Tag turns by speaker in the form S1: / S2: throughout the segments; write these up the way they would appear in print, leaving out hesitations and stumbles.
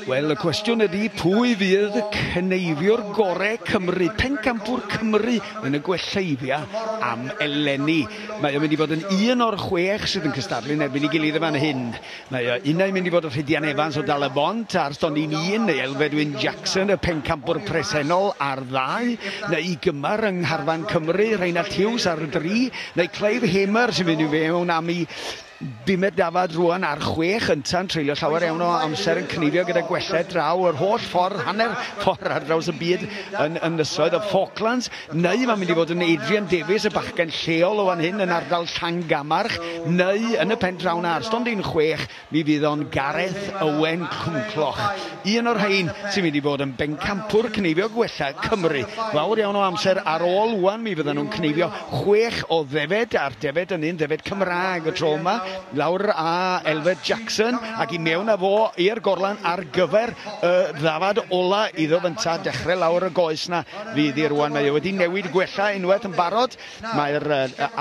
S1: Wel, y cwestiwn ydy pwy fydd cneifiwr gorau Cymru, pencampwr Cymru yn y gwelleifia am eleni. Mae o'n mynd i fod yn un o'r 6 sydd yn cystadlu yn erbyn ei gilydd yn fan hyn. Mae o unai'n mynd i fod y Rhydian Evans o Dal-y-bont ar stondin 1, neu Elfed Wyn Jackson, y pencampwr presennol ar 2, neu i gymar yng Ngharfan Cymru, Rheinallt Hughes ar 3, neu Clive Hamer sy'n mynd i fewn am ei bumed dafad rwan ar 6 ynta'n treulio llawer iawn o amser yn cneifio gyda gwellau draw yr holl ffordd, hanner ffordd ar draws y byd yn ynysoedd y Falklands, neu mae'n mynd i fod yn Adrian Davies, y bachgen lleol o fan hyn yn ardal Llangamarch, neu yn y pen draw na ar stondin 6 mi fydd o'n Gareth Owen Cwmcloch. Un o'r rhain sy'n mynd i fod yn bencampwr cneifio gwella Cymru. Fawr iawn o amser ar ôl wan mi fyddan nhw'n cneifio 6 o ddefed, a'r defed yn un ddefed Cymraeg y tro yma, lawr a Elfed Jackson ac i mewn â fo i'r gorlan ar gyfer y ddafad ola iddo fynta dechrau lawr y goes na fydd i rwan. Mae o wedi newid gwella unwaith yn barod. Mae'r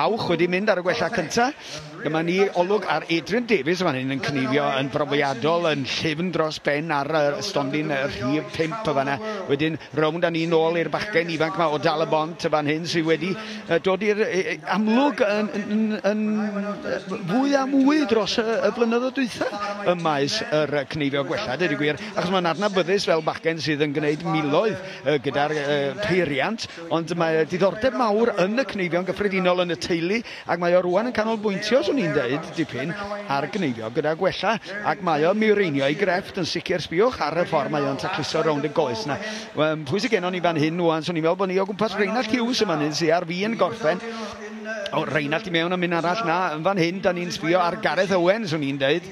S1: awch wedi mynd ar y gwella cynta. Dyma ni olwg ar Adrian Davies fan hyn yn cneifio yn brofiadol, yn llyfn dros ben ar y stondin rhif 5 y fanna. Wedyn rownd â ni nôl i'r bachgen ifanc yma o Dal-y-bont y fan hyn sydd wedi dod i'r amlwg yn fwy a mwy dros y blynyddoedd dwytha ym maes yr cneifio gwella, dweud y gwir, achos mae'n adnabyddus fel bachgen sydd yn gwneud miloedd gyda'r peiriant, ond mae diddordeb mawr yn y cneifio'n gyffredinol yn y teulu, ac mae o rwan yn canolbwyntio, swn i'n deud, dipyn ar gneifio gyda gwella, ac mae o'n mireinio ei grefft yn sicr. Sbiwch ar y ffordd mae o'n tacluso rownd y goes na. Pwy sydd gennon ni fan hyn rwan? Swn i'n meddwl bod ni o gwmpas Rheinallt Hughes yma hyn sydd ar fin gorffen. O, Rheinallt i mewn am un arall na. Yn fan hyn, da ni'n sbio ar Gareth Owen, swn i'n deud,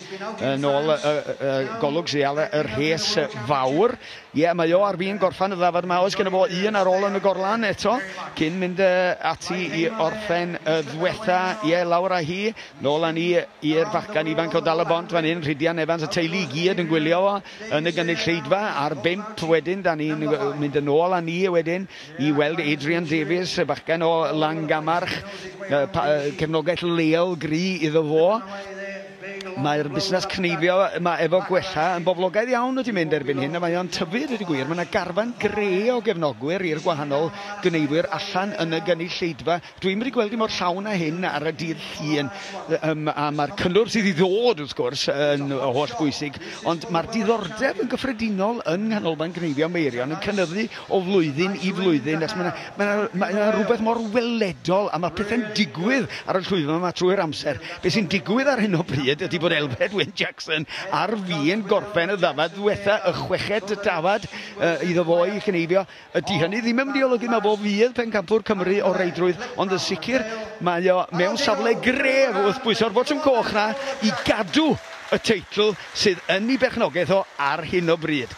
S1: yn ôl y golwg sydd ar y rhes fawr. Ie, yeah, mae o ar fin gorffen y ddafad yma. Oes genno fo un ar ôl yn y gorlan eto, cyn mynd ati i orffen y ddwetha. Ie, yeah, lawr â hi. Nôl â ni i'r bachgen ifanc o Dal-y-bont fan hyn, Rhydian Evans, y teulu i gyd yn gwylio fo yn y gynulleidfa. Ar 5 wedyn, da ni'n mynd yn ôl â ni wedyn i weld Adrian Davies, y bachgen o Langamarch, cefnogaeth leol gry iddo fo. Mae'r busnes cneifio yma efo gwella yn boblogaidd iawn wedi mynd erbyn hyn, a mae o'n tyfu, dweud y gwir. Mae yna garfan gre o gefnogwyr i'r gwahanol gneifwyr allan yn y gynulleidfa. Dwi'n wedi gweld i mor llawn â hyn ar y dydd Llun, a mae'r cynnwrf sydd i ddod, wrth gwrs, yn holl bwysig, ond mae'r diddordeb yn gyffredinol yng Nghanolfan Gneifio Meirion yn cynyddu o flwyddyn i flwyddyn, achos mae yna rhywbeth mor weledol, a mae pethau'n digwydd ar y llwyfan yma trwy'r amser. Be sy'n digwydd ar hyn o bryd ydy bod Elfed Wyn Jackson ar fin gorffen y ddafad ddiwetha, y chweched dafad iddo fo i chneifio. Ydy hynny ddim yn mynd i olygu mae fo fydd pencampwr Cymru o reidrwydd, ond yn sicr mae o mewn safle gref wrth bwyso'r botwm coch na i gadw y teitl sydd yn ei berchnogaeth o ar hyn o bryd.